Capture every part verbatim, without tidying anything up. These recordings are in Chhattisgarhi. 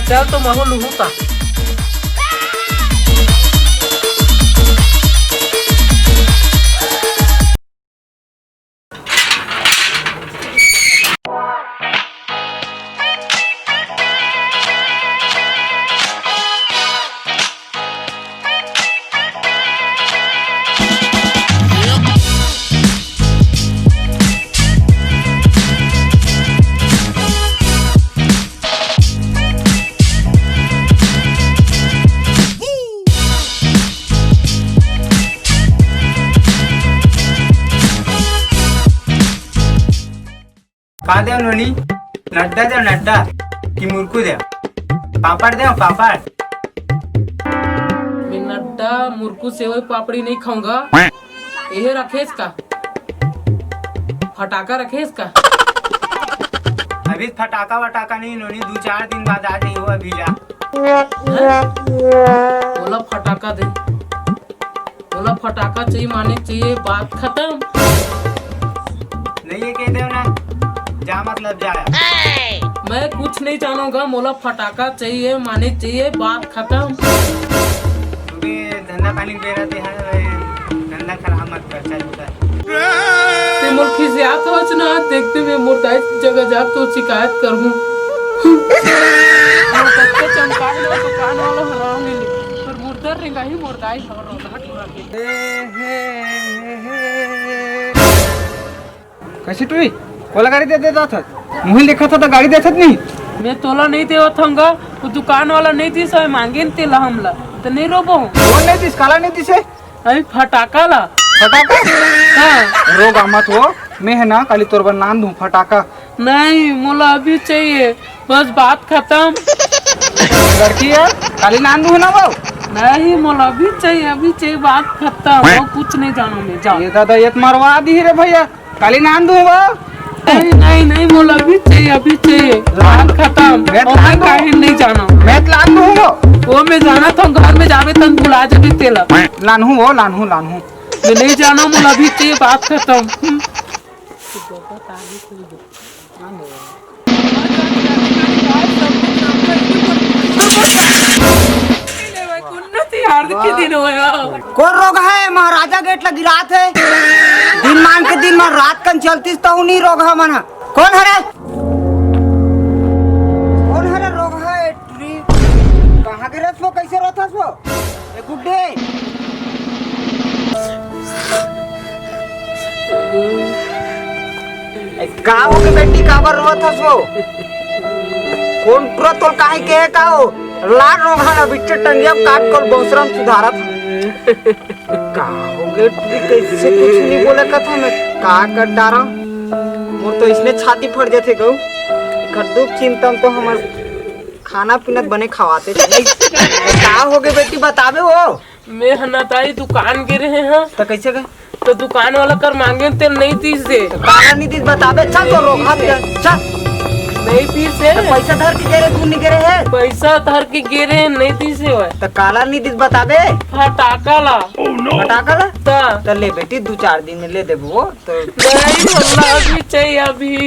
चल तो महू लुहूं ता। का देव नोनी? नड्डा देव नड्डा कि मुरकू देव? पापड़ देव पापड़? मैं नड्डा, मुरकू, सेवई, पापड़ी नहीं खाऊंगा। एहे रखेस का? फटाका रखेस का? अभी फटाका वटाका नहीं नोनी, दू चार दिन बाद आ जाइयो अभी जा। हैं? ओला फटाका दे, ओला फटाका चाहिए, माने चाहिए, बात खत्म। नहीं ये कह दे ना, जा मतलब जा। मैं कुछ नहीं जानूंगा, मोला फटाका चाहिए, माने चाहिए, बात खत्म। तू भी धंधा पानी बेरा ते है, धंधा खराब मत कर, चल उधर। ते मोर खिसियात होच ना, देखते मैं मोर दाई जगह जा तो शिकायत करहूं। मोर कत्ते चमकाए ना तो कान वाला हराम नहीं, पर मुर्दर रेंगा ही मोर दाई हराम। कैसे टुरी? कोला गाड़ी दे देता था, मुहिल देखा था तो गाड़ी देथत नहीं। मैं तोला नहीं देवत हंगा, वो दुकान वाला नहीं दिस है, मांगे न तेला हमला, तो नहीं रोबो। कौन नहीं दिस, काला नहीं दिस है? अभी फटाका ला। फटाका? हाँ। रोग आमत हो, मैं है ना, काली तोर बर नान दूं फटाका। नहीं, मोला अभी चाहिए, बस बात खत्म। लड़की है, काली नान दूं ना वो। नहीं, मोला अभी चाहिए, अभी चाहिए, बात खत्म। वो कुछ नहीं जानो मैं, जाओ। ये दादा, ये तो मरवा दी रे भैया, काली नान दूं वो। नहीं, नहीं, नहीं, मोला अभी चाहिए, अभी चाहिए। लान बात खत्म। मैं और लान मैं दूं। काहे नहीं जाना। मैं लान दूं वो। वो मैं जाना था, घर में जावे तन बुला जबी तेला। लानहूं वो, लानहूं, लानहूं। मैं नहीं जाना, मोला अभी चाहिए, बात खत्म। कौन रोग है? महाराजा गेट ला गिरात है। दिन मान के दिन मा रात कन चलतीस तहू नहीं रोग है मन। कौन हरे? कौन हरे रोग है? टुरी, कहाँ गिरत हो? कैसे रोथस हो? ए गुड्डे। ए, का हो गे बेटी, काबर रोवत हस वो? कोन टुरा तोर काहे के हे का हो? लार रोगहा ला बिच्चे टंगिया काट कर बौसरम सुधारत हस। का हो गे टुरी, कैसे कुछ नहीं बोले कथा मैं का कर डारा? मोर तो इसने छाती फट जाथे गऊ। एकर दुख चिंतन तो हमर खाना पीना बने खवाते। का हो गे बेटी, बताबे वो? मैं ह ना दाई दुकान गे रहे हंव। त कैसे गए? तो दुकान वाला कर मांगे तेल नहीं तीस दे। काला नहीं तीस बताबे, चल तो रोक हाथ ले, चल। नहीं तीस है। तो पैसा धर के गे रहे, तू नहीं गे रहे है? पैसा धर के गे रहे, नहीं तीस है भाई। तो काला नहीं तीस बताबे? फटाका ला। फटाका ला? ता। तो ले बेटी, दो चार दिन में ले देबो वो। तो नहीं, मोला अभी चाहिए अभी।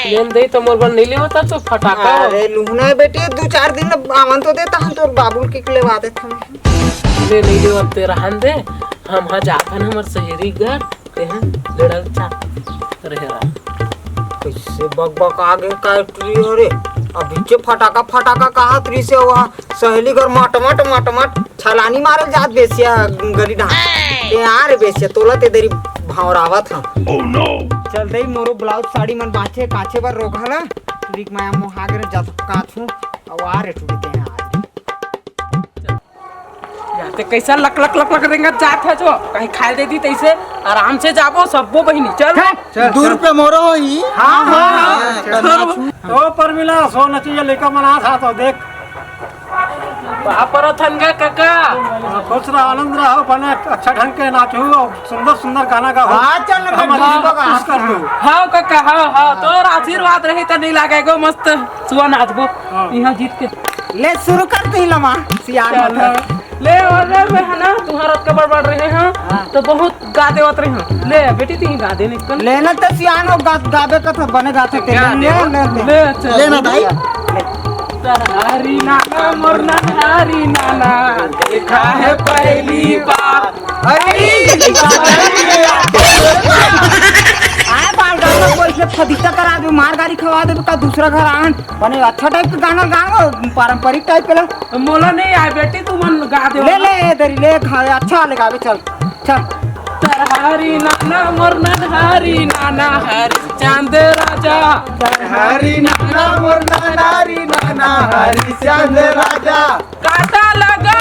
लेन दे तो मोर बर नहीं लेवत तो फटाका। अरे लुहना बेटी, दो चार दिन में आवन तो दे, तहन तोर बाबुल के लेवा देत हन। ले नहीं लेवत ते रहन दे, हम हा जाथन हमर सहेली घर, ते हैं लड़ल चा रहे रहा। कैसे बकबका गे का टुरी हो रे? अभी जे फटाका फटाका कहा टुरी से हुआ, सहेली घर मट मट मट मट छलानी मारल जात बेसिया गली डहा। ए आ रे बेसिया, तोला ते देरी भावरावत हा। चल दे मोरो ब्लाउज साड़ी मन बाचे काचे बर रोकहा ना। टुरी के माया मोहा गे रे जात काछू। अब आ रे टुरी ते आज। या ते कैसा लक लक लक लक रेंगत जात है जो कहीं खाए दे दी तैसे आराम से जाबो सबो बहिनी। चल। चल, दू चल। रुपया मोरो होही। हाँ, हाँ, हाँ। हाँ, चल, चल। ओ परमिला, सो नचिया लेकर मना था तो देख। बापर थन का काका। खुश रह, आनंद रह, बने अच्छा ढंग के नाचू और सुंदर सुंदर गाना गाओ। हाँ, चल ना, हम बेटा। आशीर्वाद खुश कर दो। हाँ काका, हाँ, हाँ, तोर आशीर्वाद रही तो नहीं लागे गो मस्त सुआ नाचबो। हाँ। यहाँ जीत के। ले शुरू कर दे लमा, सियान चल, मत। हाँ। ले, और ले, मैं है ना, तुम्हारा अतका बड़ बड़ रहे हैं, हाँ। तो बहुत गा देवत रहे हैं। ले, बेटी, तू ही गा दे, निकल। लेना तो सियान हो, गा-, गावे का तो बने गाते के। गा ले, दे। ले, ले। ले, चल। लेना भाई। ले। तरहारी नाना मोर ननहारी नाना, देखा है पहली बार। अरे, आए बाल गाना कोई से फदीता करा दे, मार गाड़ी खवा दे का दूसरा घर आन। बने अच्छा टाइप के गाना गाओ, पारंपरिक टाइप के ला। मोला नहीं आए बेटी, तू मन गा दे। ले, ले, ए दरी, ले, खा, अच्छा ले गावे, चल, चल। तरहारी नाना मोर ननहारी नाना, हरिश्चंद राजा। तरहारी नाना मोर ननहारी नाना, हरिश्चंद राजा। कांटा लगा।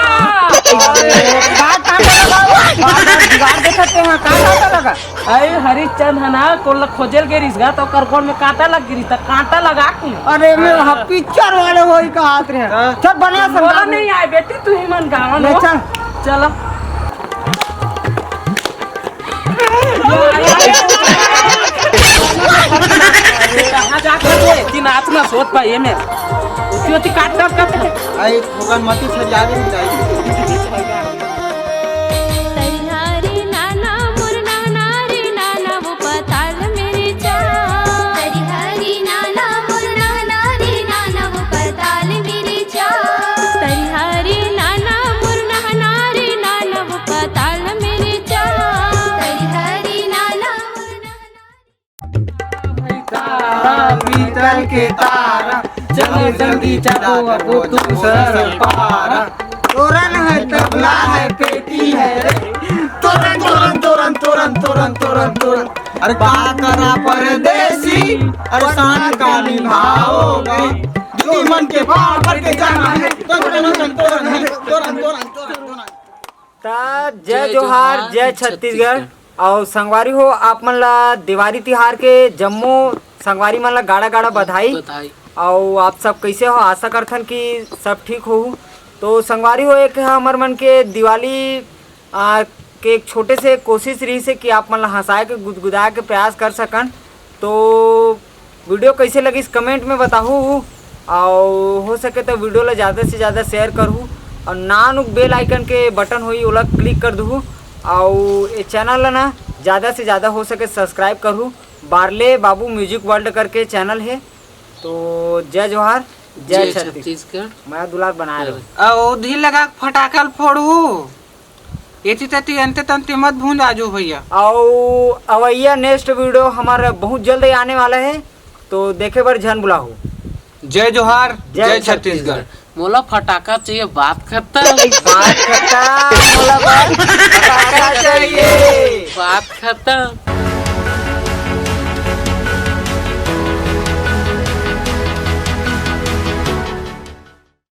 अरे, का कांटा लगा? बार बार दीवार देखते हैं, का कांटा लगा? अरे हरिश्चंद है ना, कोला खोजेल गे रिस गा, तो ओकर गोड़ में कांटा लग गिरी, त कांटा लगा के। अरे, मैं हाँ, पिक्चर वाले वही का हाथ रहे। हाँ। चल, बना बोला संभाल। नहीं आए बेटी, तू ही मन गावा ले, नो। चल। चलो। कहाँ जात हस बे? इतनी नाच ना सोच पाई एमे। उती उती काट काट काट। आई भगवान मती छरियावे नहीं चाहिए। तरिहारी नाना मोर नाना रे नाना, वो पताल मेरे चाल। तरिहारी नाना मोर नाना रे नाना, वो पताल मेरे चाल। तरिहारी नाना मोर नाना रे नाना, वो पताल मेरे चाल। तरिहारी नाना मोर नाना। तारा पीतल के तारा, चले जल्दी चलो अब तू सर पारा। तोरन है, तबला है, पेटी है रे। तोरन, तोरन, तोरन, तोरन, तोरन, तोरन, तोरन। अरे का करा परदेसी, अरे शान का निभाओगे। दुश्मन के पाँव पर के जाना है। तोरन, तोरन, तोरन, तोरन, तोरन, तोरन, तोरन। त जय जय जोहार, जोहार, जय जय छत्तीसगढ़। छत्तीसगढ़। अउ संगवारी हो, आप मन ला दिवाली तिहार के जम्मो संगवारी मन ला गाड़ा गाड़ा बधाई। बधाई। अउ आप सब कैसे हो? आशा करथन कि सब ठीक होहू। तो संगवारी हो, एक हमर मन के दिवाली, आ, के एक छोटे से कोशिश रहिस हे कि आप मन ला हंसाए के, गुदगुदाए के प्रयास कर सकन। तो वीडियो कैसे लगिस, कमेंट में बताहू, अउ हो सके तो वीडियो ला ज़्यादा से ज़्यादा शेयर करहू, अउ नानुक बेल आइकन के बटन होई, ओला क्लिक कर दूहू, अउ ये चैनल ला ना ज़्यादा से ज़्यादा हो सके सब्सक्राइब करहू। बारले बाबू म्यूजिक वर्ल्ड करके चैनल है। तो जय जोहार, जय जय छत्तीस-, छत्तीसगढ़। मया दुलार बनाए रहो। अउ धीर लगा के फटाका ल फोड़हू। एती तेती अंते तंते मत भूंज आजू भैया। अउ अवैया नेक्स्ट वीडियो हमारा बहुत जल्द ही आने वाला है, तो देखे बर झन भुलाहू। जय जोहार, जय जय छत्तीसगढ़। छत्तीसगढ़। मोला फटाका चाहिए, बात खत्म। बात खत्म, मोला बस फटाका चाहिए। बात खत्म।